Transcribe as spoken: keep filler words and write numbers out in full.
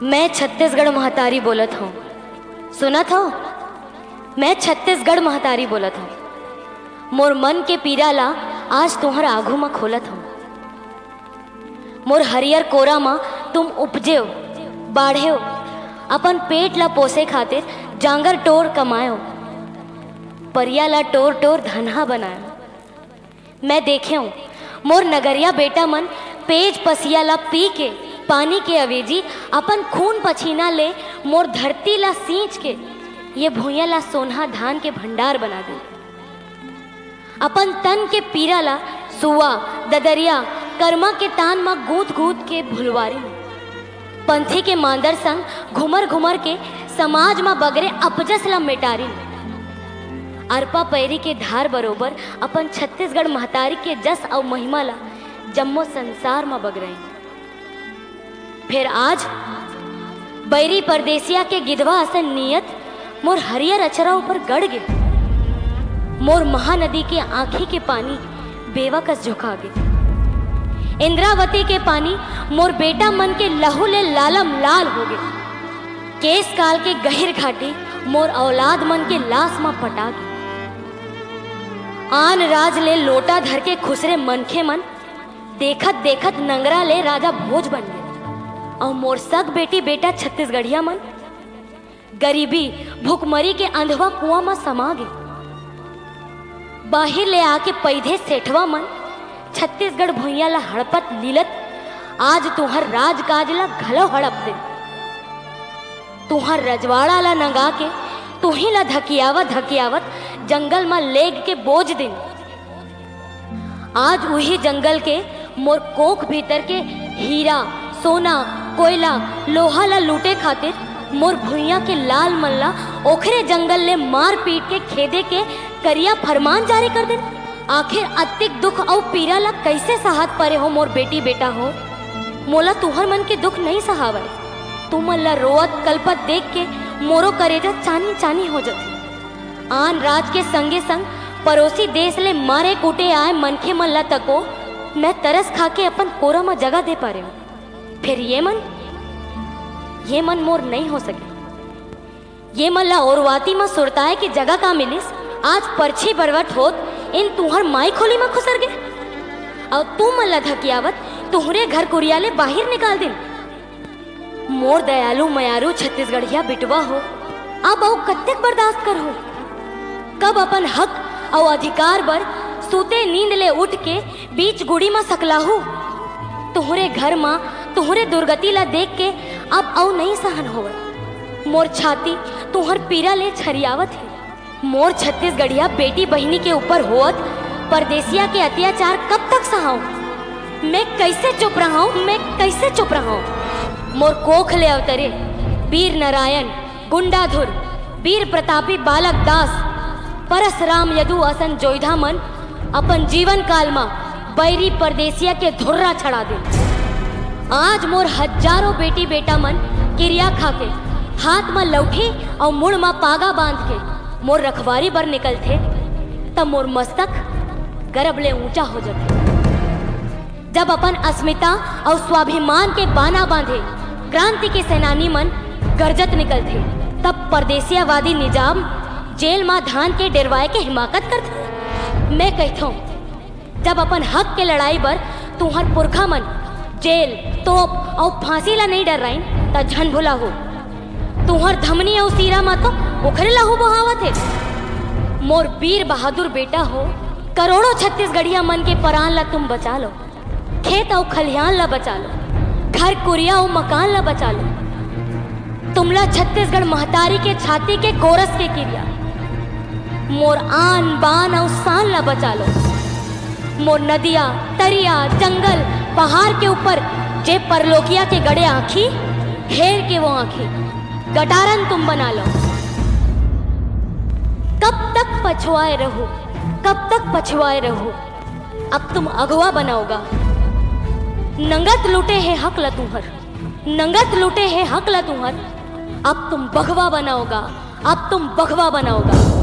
मैं छत्तीसगढ़ महतारी बोलत हूँ, सुनत हव? मैं छत्तीसगढ़ महतारी बोलत हूँ। मोर मन के पीरा ला आज तुहर आघू म खोलत हूँ। मोर हरियर कोरा म तुम उपजेव, बाढ़ेव, अपन पेट ला पोसे खातिर जांगर टोर कमाएव, परिया ला टोर टोर धनहा बनाएव। मैं देखेंव, मोर नगरिया बेटा मन पेज पसिया ला पी के, पानी के अवेजी अपन खून पसीना ले मोर धरती ला सींच के ये भुइयां ला सोनहा धान के भंडार बना दे। अपन तन के पीरा ला सुआ, ददरिया, करमा के तान म गूंथ गूंथ के भुलवारी। पंथी के मांदर संग घुमर घुमर के समाज म बगरे अपजस ला मेटारी। अरपा पैरी के धार बरोबर अपन छत्तीसगढ़ महतारी के जस अउ महिमा ला जम्मो संसार म बगरई। फेर आज बैरी परदेसिया के गिधवा असन नियत मोर हरियर अचरा ऊपर गड़ गे। मोर महानदी के आंखी के पानी बेवा कस झोंका गे। इंद्रावती के पानी मोर बेटा मन के लहू ले लालम लाल हो गे। केस काल के गहिर घाटी मोर औलाद मन के लाश म पटा गे। आन राज ले लोटा धर के खुसरे मनखे मन देखत देखत नंगरा ले राजा भोज बन गे। अउ मोर सग बेटी बेटा छत्तीसगढ़िया मन गरीबी भुखमरी के अंधवा कुआं म समा गे। बाहिर ले आके पैधे सेठवा मन छत्तीसगढ़ भुइयां ला हड़पत लीलत आज तुहर राजकाज ला घलो हड़प दे। तुहर रजवाड़ा ला नंगा के तुही ला धकियावत धकियावत जंगल म लेग के बोज दिन। आज उही जंगल के मोर कोख भीतर के हीरा, सोना, कोयला, लोहा ला लूटे खातिर मोर भुइयां के लाल मन ला ओखरे जंगल ले मार पीट के खेदे के करिया फरमान जारी कर दे। आखिर अतिक दुख अउ पीरा ला कइसे सहात परे हो मोर बेटी बेटा हो? मोला तुहर मन के दुख नइ सहावय। तुमन ला रोवत कलपत देख के मोरो करेजा चानी चानी हो जथे। आन राज के संगे संग परोसी देश ले मारे कूटे आए मनखे मन ला तको मैं तरस खा के अपन कोरा म जगह दे पारेंव। फेर ये मन, ये मन मोर नइ हो सके। ये मन ला ओरवाती म सुरताए के जगह का मिलिस? आज परछी बरवट होत इन तुहर माई खोली म खुसर गे। अउ तुमन ला धकियावत तुहरे घर कुरिया ले बाहिर निकाल दिन। मोर दयालु मयारू छत्तीसगढ़िया बिटवा हो, अब अउ कत्तेक बर्दाश्त करहूं? कब अपन हक अउ अधिकार बर सूते नींद ले उठ के बीच गुड़ी म सकलाहू? तुहरे घर म तुहरे दुर्गति ला देख के अब अउ नइ सहन होवत। मोर छाती तुहर पीरा ले छरियावत हे। मोर छत्तीसगढ़िया बेटी बहिनी के ऊपर होवत परदेसिया के अत्याचार कब तक सहाऊं? मैं कइसे चुप रहूं? मैं कइसे चुप रहूं? मोर कोख ले अवतरे बीर नारायण, गुंडाधुर, बीर प्रतापी बालक दास, परसराम यदु असन जोइधा मन अपन जीवन काल म बैरी परदेसिया के धुर्रा छड़ा दे। आज मोर हजारों बेटी बेटा मन किरिया खा के हाथ म लौठी अउ मुड़ म पागा बांध के मोर रखवारी बर निकलथे, त मोर मस्तक गरब ले ऊंचा हो जथे। जब अपन अस्मिता अउ स्वाभिमान के बाना बांधे क्रांति के सेनानी मन गरजत निकलथे, तब परदेसियावादी निजाम जेल म धान के डेरवाए के हिमाकत करथे। मैं कहिथंव, जब अपन हक के लड़ाई बर तुंहर पुरखा मन जेल, तोप अउ फांसी ला नइ डर्राइन, त झन भुलाहू, तुंहर धमनी अउ सीरा म तो ओखरे लहू बोहावत हे। मोर बीर बहादुर बेटा हो, करोड़ों छत्तीसगढ़िया मन के परान ला तुम बचा लो, खेत अउ खलिहान ला बचा लो, घर कुरिया अउ मकान ला बचा लो। तुमला छत्तीसगढ़ महतारी के छाती के गोरस के किरिया, मोर आन बान अउ शान ला बचा लो। मोर नदिया, तरिया, जंगल, पहाड़ के ऊपर जे परलोकिया के गड़े आंखी, हेर के वो आंखी गटारन तुम बना लो। कब तक पछुआए रहो, कब तक पछुआए रहो? अब तुम अगवा बनाओगा। नंगत लूटे हे हक ला तुंहर, नंगत लूटे हे हक ला तुंहर। अब तुम बघवा बनाओगा, अब तुम बघवा बनाओगा।